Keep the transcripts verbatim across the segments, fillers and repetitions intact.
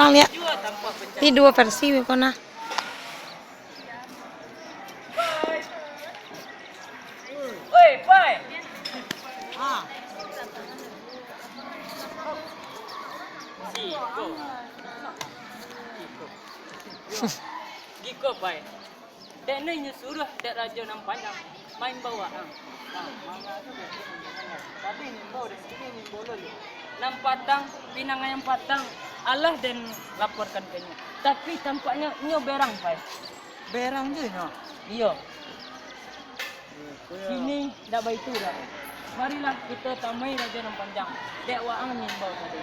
Ang liek. Ti duo versi weh ko nah. Oi, pai. Giko. Giko, pai. Dek no inyo suruah dek Rajo Nan Panjang maimbau waang. Nah, manga tu biaso maimbau. Tapi nyo imbau dek sini, nyo imbau lo. Nan patang, pinang ayam patang, alah den laporkan ka inyo. Tapi tampaknyo inyo berang, pai. Berang tu inyo? Iyo. Kini ndak baitu doh. Marilah kito tamui Rajo Nan Panjang. Dek waang nyo imbau tadi.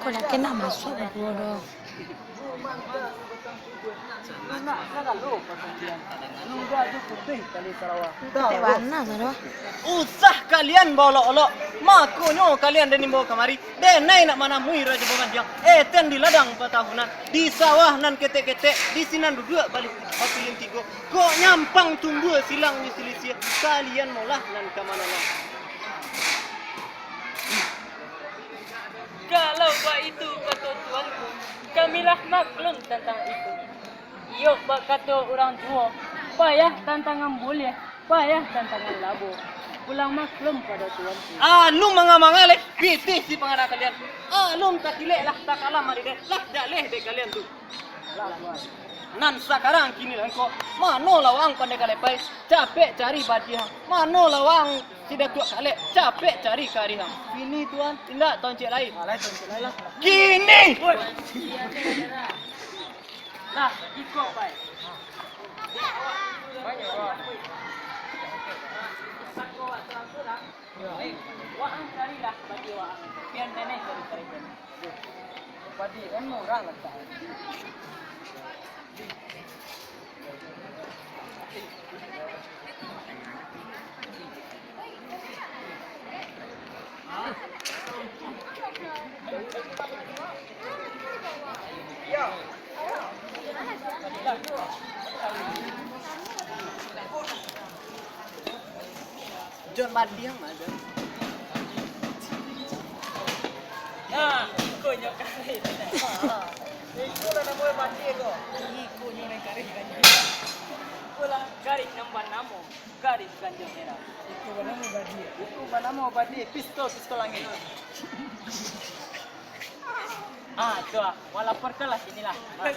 Kok dah kena masuk baru doh. Usah kalian baolok-olok, makonyo kalian den imbau kamari, denai nak manamui Rajo Babandiang, eten di ladang patahunan, di sawah nan ketek-ketek, di sinan duduak baliak bapilin tigo, kok nyampang tumbuah silang di silisiah, kalian molah nan ka mano lah. Kalau baitu kato tuanku, kamilah maklum tantang itu. Iyo, bak kato urang tuo, payah tantangan buliah, payah tantangan labo. Pulang maklum pado tuanku. Alun manga-manga lai, pitih si pangadang kalian. Alun takilek lah takalam ari den, lah jaleh dek kalian tu. Nan sakarang kini lah angko, mano lah waang pandai ka lepai, capek cari badiah. Mano lah waang si Datuak Kalek, capek cari ka ari ang. Kini tuan, indak toncek lai. Kini! Lah, iko pai. Waang carilah badiah waang, pian denai cari-cari. Padi kan murah lah, Kak. Jon Badiang lah, Jon. Nah, iko nyo karih. Iko lah namo Badiang ko. Iko nyo nan karih kan. Iko lah karih nan banamo karih Ganjo Merah. Iko banamo Badiang. Iko banamo Badiang, pistol, pistol angin. Ah, tu ah. Walaporkanlah sinilah. Ah.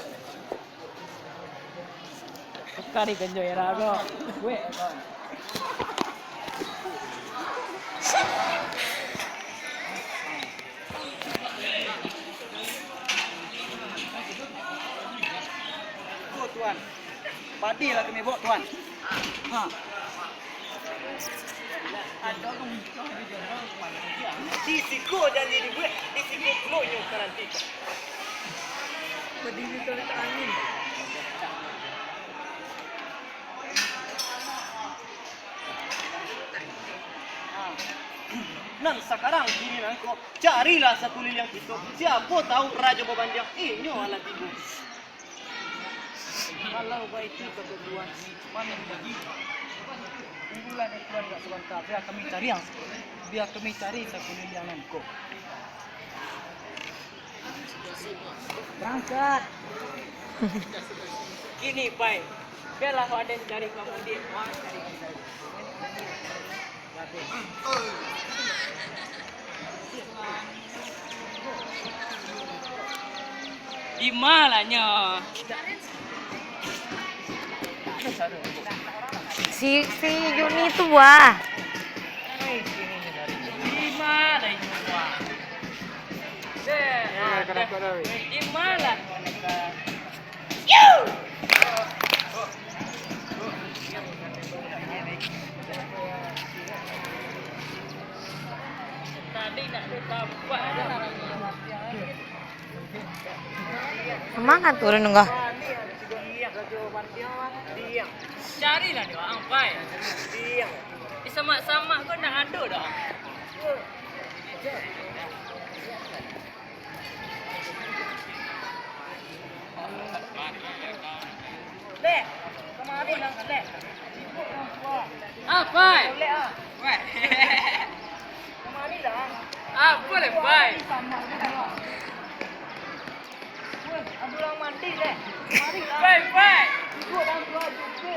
Tukar di Ganjo Era ko. Weh. Oh, Tuan. Padi lah kami bawa, Tuan. Ha. Di siko janji dibuek, di siko pulo inyo ka nantikan. Badiri tarik angin. Nan sakarang kini nangko, carilah sakuliliang kito, siapo tahu Rajo Babandiang inyo alah tibo. Kalau baitu kato Tuan, mano lagi? Tunggulah dek Tuan agak sabanta, bia kami cari ang, bia kami cari sakuliliang nangko. Barangkek. Kini, pai. Bialah waang den cari ka mudiak, waang cari ka mudiak. Di ma lah nyo? Si, si Juni tu, wah. Di ma lah nyo, wah? Di ma lah? Semangat turun enggak? Carilah dia, ang pai. Di samak-samak ko ndak Lek, kamari lah, Lek. Apo? Lek, ah. Weh. Kamari lah. Apo, Lek, pai? Weh, ado urang mandi, Lek. Kamari lah. Pai, pai. Duduak dalam dua juta, mandi.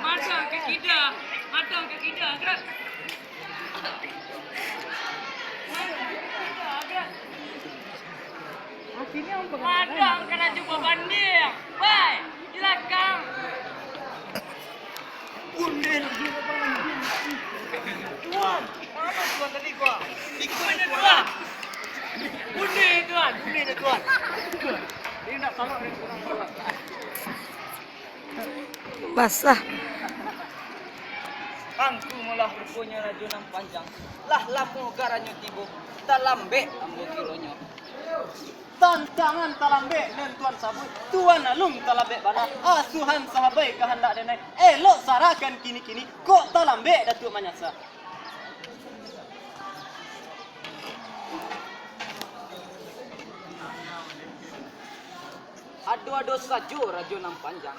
Madang ka kida, madang ka kida, gerak. Madang ka laju babanding. Pai, di balakang. Tuan, mano Tuan tadi, Tuan? Ikut Tuan. Tuan. Ini ndak salah dari Tuan. Basah. Angku molah ruponyo Rajo Nan Panjang. Lah lamo garanyo tibo, talambek ambo kironyo. Tantangan talambek nan Tuan sabuik, Tuan alun talambek bana. Asuhan sahabai kahandak denai, elok sarahkan kini-kini, kok talambek Datuak manyasa. Ado-ado sajo Rajo Nan Panjang.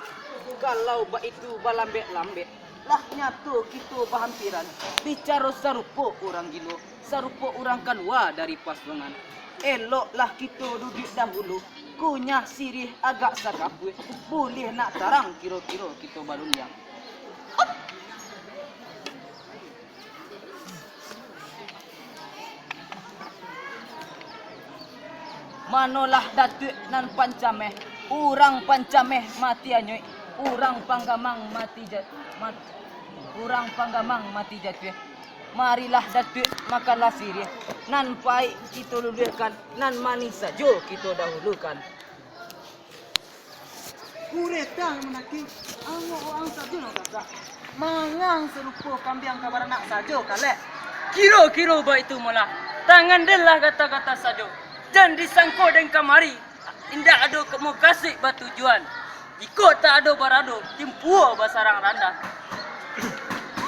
Kalau baitu balambek-lambek, lah nyato kito bahampiran. Bicaro sarupo urang gilo, sarupo urang kalua dari pasuangan. Eloklah kito duduak dahulu, kunyah siriah agak sakapuah, buliah nak tarang kiro-kiro kito balundiang. Manolah Datuak nan pancameh, urang pancameh mati anyuik, urang panggamang mati ja-, mat-, urang panggamang mati jatuah. Marilah Datuak makanlah siriah, nan paik kito luluahkan, nan manih sajo kito dahulukan. Kuretang manaking, awak urang sajo nan sasak. Mangang sarupo kambiang ka baranak sajo, Kalek. Kiro-kiro baitu molah. Tangan den lah gata-gata sajo. Jan disangko den kamari, indak ado ka-, mukasuik batujuan. Jikok tak ado barado, timpuo basarang randah.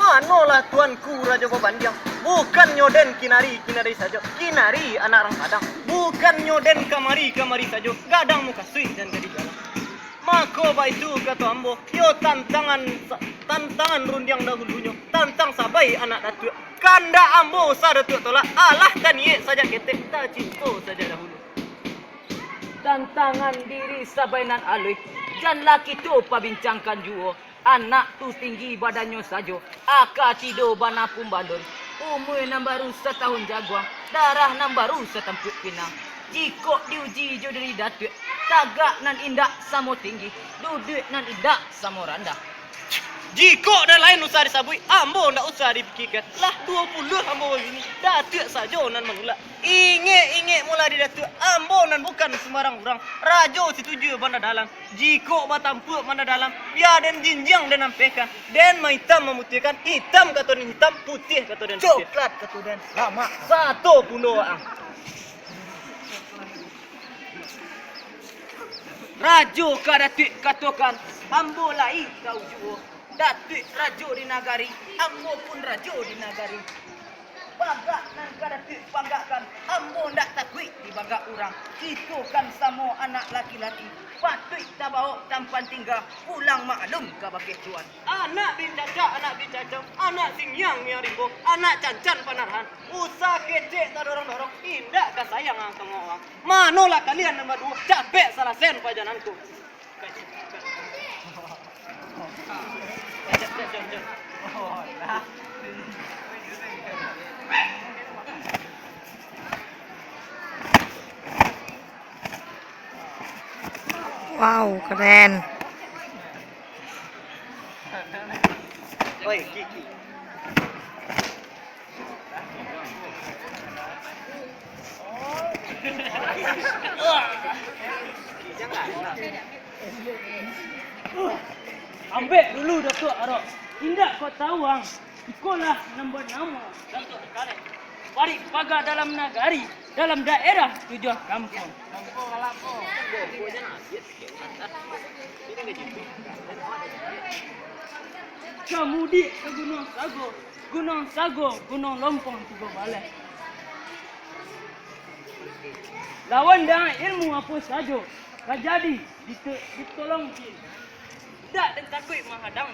Manolah tuanku Rajo Babandiang, bukannyo den kinari-kinari sajo, kinari anak rang Padang. Bukannyo den kamari-kamari sajo, gadang mukasuik jan jadi galang. Mako baitu kato ambo, iyo tantangan, tantangan rundiang dahulunyo, tantang sabai anak datuak. Kandak ambo usah datuak tolak, alah taniek sajak ketek, tacinto sajak dahulu. Tantangan diri sabai nan aluih, janlah kito pabincangkan juo. Anak tu tinggi badannyo sajo, aka tido bana pun balun. Umua nan baru satahun jaguang, darah nan baru satampuak pinang. Jikok diuji jo diri datuak, tagak nan indak samo tinggi, duduak nan indak samo randah. Jikok nan lain usah disabuik, ambo ndak usah dipikiekan. Lah duo puluah ambo babini, datuak sajo nan manulak. Ingek-ingek molah di datuak, ambo nan bukan sumbarang urang. Rajo Situjuah Banda Dalam. Jikok batampuak bana dalam, bia den jinjiang den ampehkan, den maitam mamutiahkan, itam kato den itam, putiah kato den putiah. Coklat kato den lamak. Sato pulo ang. Rajo ka datuak katokan, ambo lai tau juo. Datuak rajo di nagari, ambo pun rajo di nagari. Bagak nan ka datuak bagakkan, ambo ndak takuik dibagak urang. Kito kan samo anak laki-laki, patuik tabawok tampan tingga, pulang maklum ka bakeh tuan. Anak bincacak, anak bincacang, anak singiang-ngiang rimbo, anak cancan panarahan. Usah kecek tadorong-dorong, indak ka sayang ang tangok ang. Manolah kalian nan baduo, capek salasen pajananku. Wow, keren. Oi, Kiki. Ambek dulu Datuak Arok. Indak kau tahu, ang? Ikolah nan banamo Datuak Kalek. Parik paga dalam nagari, dalam daerah tujuah kampuang. Ka mudiak ka Gunuang Sago, Gunuang Sago, Gunuang Lompong tigo baleh. Lawan dengan ilmu apo sajo, ka jadi dito-, ditolong jin. Indak den takuik mahadang